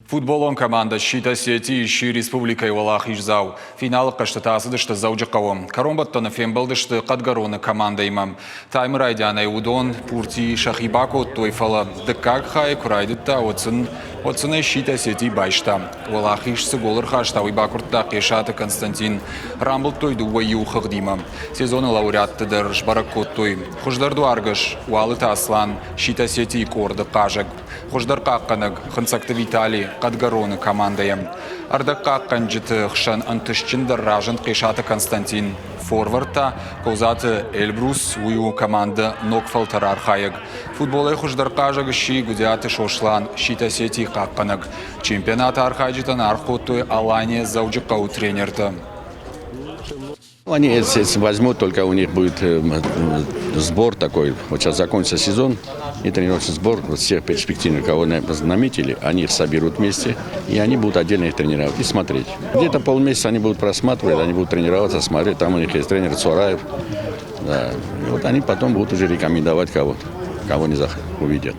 Футболон командӕ Щит Осетии сси республикӕйы уӕлахиздзау. Финалы хъӕзтытӕ ацыдысты Дзӕуджыхъӕуы. Кӕронбӕттӕны фембӕлдысты Хъӕдгӕроны командӕимӕ. Таймы райдианӕй уыдон пурти сӕхи бакодтой, фӕлӕ дыккаг хайы куы райдыдта, уӕд сын, уӕд сын ӕй Щит Осетии байста. Уӕлахиз цы гол ӕрхаста, уый бакуырдта Хъесаты Константин. Рамбылдтой 2-1 хыгъдимӕ. Сезоны лауреатты дӕр сбӕрӕг кодтой. Хуыздӕр дуаргӕс Уалыты Аслан, Щит Осетии къорды хъазӕг. Хуыздӕр хъахъхъӕнӕг Хынцӕгты Витали Хъӕдгӕроны командӕйӕн. Ӕрдӕгхъахъхъӕнджыты хсӕн ӕнтыстджындӕр разынд Хъесаты Константин. Форвард та Козаты Эльбрус, уый у командӕ ног фӕлтӕр архайӕг. Футболӕй хуыздӕр хъазӕг сси Гуыдиаты Сослан, Щит Осетийы хъахъхъӕнӕг. Чемпионаты архайджытӕн аргъ кодтой Алания Дзӕуджыхъӕуы тренертӕ. Они если возьмут, только у них будет сбор такой. Вот сейчас закончится сезон, и тренировочный сбор. Вот всех перспективных, кого наметили, они их соберут вместе, и они будут отдельно их тренировать и смотреть. Где-то полмесяца они будут просматривать, они будут тренироваться, смотреть. Там у них есть тренер Цураев. Да. И вот они потом будут уже рекомендовать кого-то, кого не увидят.